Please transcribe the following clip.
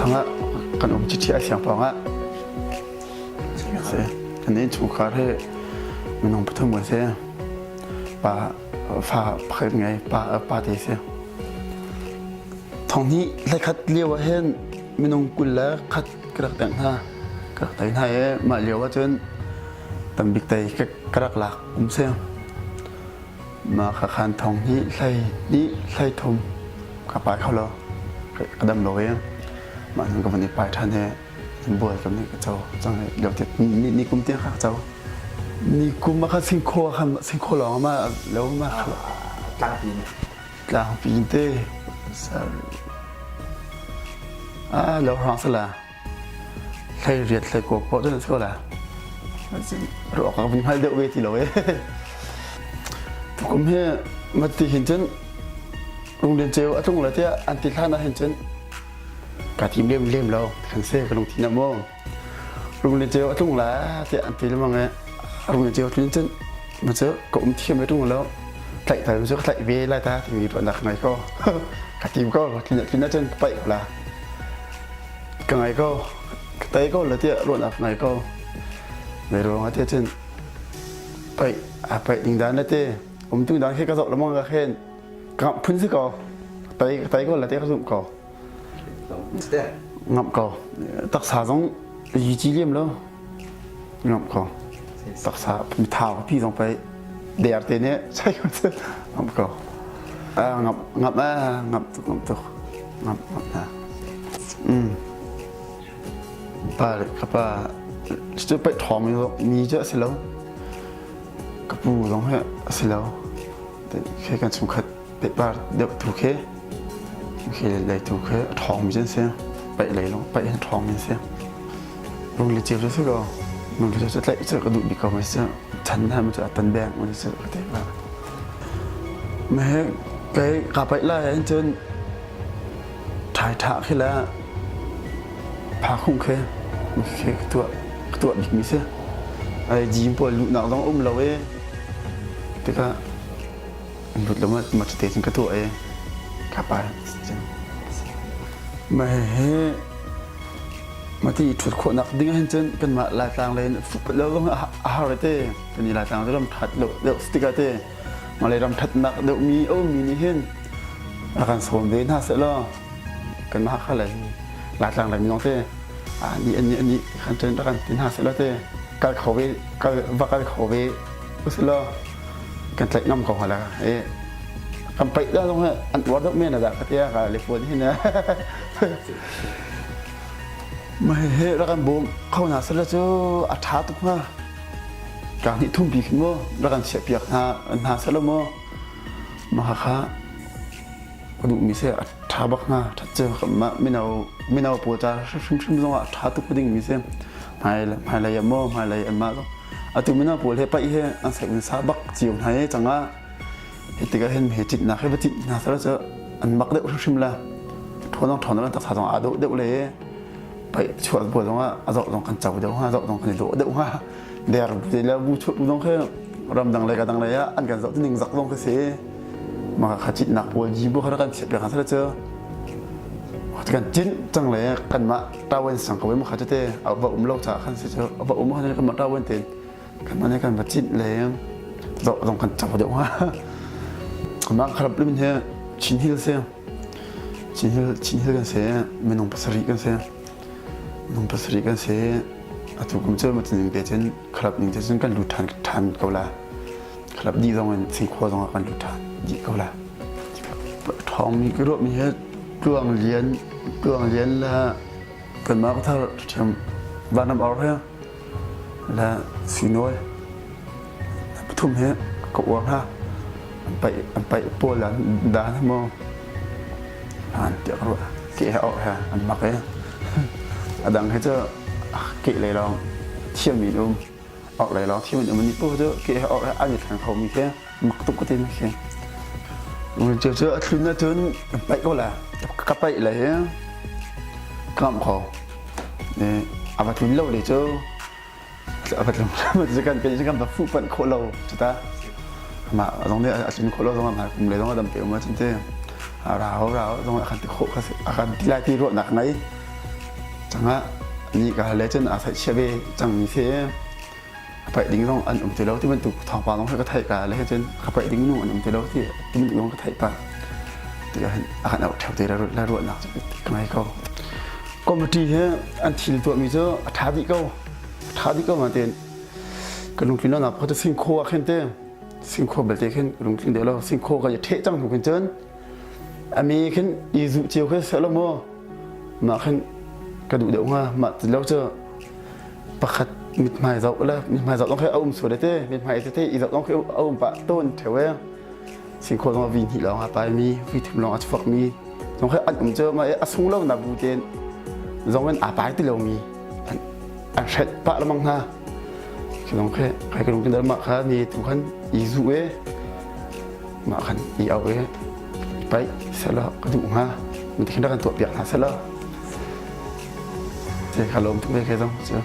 Sang ah kan um chichi ai siang pawng ah. Si. Kan innchungkhar hi minung pathum kan si. Pa fa pakhat ngei pa pa te si. Thong hnih hlekhat lio ah hin minung 21 ka rak tengh hna. Ka rak tei hna i mah lio ah cun tambik tei ka rak lak um si. Mah kha khan thong hnih hlei hnih hlei thum ka pai kho lo. Ka dam lo i mah hnu ka van i pai ṭhan i bual ka nih ka co cang i lio te ni ni kum tiang kha ka co. Ni kum ah khan singkhaw khan singkhaw lawng ma lo ma Tlangpi nih. Tlangpi te sar ah lo hrang sala hlei riat hlei ko ko cun si la ruak ka vun hngal deuh ve ti lo e tukum hi mati hin cun Runglen ceu a tlung la tiah an ti hlan ah hin cun ka tim lem lem lo kan se ka lungthin ah maw Runglen ceu a tlung la tiah an ti lengmang i Runglen ceu tlun cun ma cu ka um thiam ve ṭung lo tlaih ta cu ka tlaih ve lai ta timi ruahnak ka ngei ko ka tim ko tlun tlun ahcun ka paih ko la ka ngei ko ka tei ko la tiah ruahnak ka ngei ko ve ruang ah tiah cun paih a paih ding dan le te um tung dan khi ka zoh lengmang ka khen ngamh phun si ko tei tei ko la te ka zumh ko ngamh ko taksa zong yi ci liam lo ngamh ko taksa mi thau pi zong pei der te ne sai ko ngamh ko ngamh ngamh ngamh tuk ngamh tuk ngamh ngamh na um pa ka pa cu pei thawng mi cu a si lo ka pu zong he a si lo Khi kan chungkhat pehpar deuh tu khi khi lei tu khi a ṭhawngmi cu an si. Paih lei lawng paih hin a ṭhawngmi an si. Rung le ceu cu si ko. Rung le ceu cu tlaih cu ka duh bik ko mi si. Chan hna mi cu a tan beng mi si ka ti ba. Meh kei ka paih lai ahhin cun ṭhai ṭha khi le phakhung khi khi ka tuah ka tuah bikmi si. Ai gym pawl luhnak zong um lo i tikah lut lo ma te cun ka tuah i ka pai mah hi mati ṭhut khawhnak ding ahhin cun kanmah Laitlang lei in lo zong a har te kan i Laitlang cu ram ṭhat lo deuh tikah te Malay ram ṭhatnak deuhmi a ummi nih hin a kan sawm ve hna sehlaw kanmah kha le Laitlang lei minung te ani ani ani kan ṭen rak kan ti hna sehlaw te kal kho ve kal va kal kho ve usilaw kan tlaih ngam ko hala e kan paih dah zong an uar deuh men dah ka tia ka le phone hin mah he rak kan bawm kho hna sela cu a ṭha tuk hnga Tlang hnih thum bik maw rak kan chiahpiak hna hna selaw maw mah kha ka duhmi si a ṭha bak hnga ṭhat cu mah mino mino pawl ca hrimhrim zongah a ṭha tuk dingmi si hmailei ah maw hmailei anmah zong atu mino pawl he paih he an saih sa bak cio hna i cangah hi tikah hin he citnak he va cit hna selaw cu an mak deuh hrimhrim la ṭhawn ṭhawn an taksa zong aa dawh deuh le paih chuah pawl zongah a zoh zong kan co deuh hnga zoh zong kan i dawh deuh hnga der le bu chuah bu zong khi ramdang lei ka dang lei ah an kan zoh ning zak zong khi si mah kha citnak pawl ji bu kha kan chiat piak hna cu kan cin cang le kanmah tawen sang ko ma kha te a va um lo ca khan si cu a va um khan kanmah tawen ten kanmah ne kan va cin le zoh zong kan co deuh hnga mah kharap limin he Chin Hill si Chin Hill Chin Hill kan si minung pasarih kan si minung pasarih kan si atu kum cu ning te cun kharap ning te cun kan lut ṭhan ṭhan ko la kharap dih zong in Singkhua zong ah kan lut ṭhan dih ko la ṭhawngmi ka ruahmi hi tluang lian tluang lian le kanmah ka thar ṭhiam vanram or he le sinawi pathum hi ka uar hna an paih an paih pawl an dan maw an tiah ka ruah ke he or he an mak i a dang hi cu ke lei lawng thiammi an um or lei lawng thiammi an um ni paoh cu ke he or he an i thleng khomi khi mak tuk ka ti mi khi cu cu a thlun ahcun paih ko la ka paih le hi ka ngamh kho a va tlun lo le cu a va tlun lo kan kan kan va fuh panh khawh lo cu ta mah zong nih a tlun khawh lo zong ah kum le zong a dam te um ahcun te rau rau zong a kan ti khawh a kan ti lai ti ruahnak ngei. Cangah ni ka le cun aa thaihchia ve cangmi si. A paih ding zong an um ti lo ti bantuk thawngpang zong ka theih ka le cun ka paih ding minung an um ti lo ti ti bantuk zong ka theih pah. Tikah hin a kan auh ṭheo te la ruahnak cu ka ngei ko. Committee hi an thil tuahmi cu a ṭha dih ko. A ṭha dih ko nain ka lungtlin lonak pakhat cu singkhaw ah khin te singkhaw belte khin ka lungtling deuh lo. Singkhaw kan i ṭheh cang hnu khin cun a mi khin i zuh cio khi seh lo maw mah khin ka duh deuh hnga mah ti lo cu pakhat mithmai zoh le mithmai zoh zong khi a um sual te mithmai tete i zoh zong khi a um pah tawn theo e singkhaw zong vi hnih lawng a pai mi vi thum lawng a chuak mi zong khi an um cu mah a sung lo na bu ten zong in aa pai ti lo mi an hrelh pah lengmang hna. Khi lawng khi kai ka lungthin mah kha ni tu khan i zu e mah khan i au e paih selaw ka duh hnga mun khin rak kan tuah piak hna selaw te kha lawm tuk ve ke zong cu.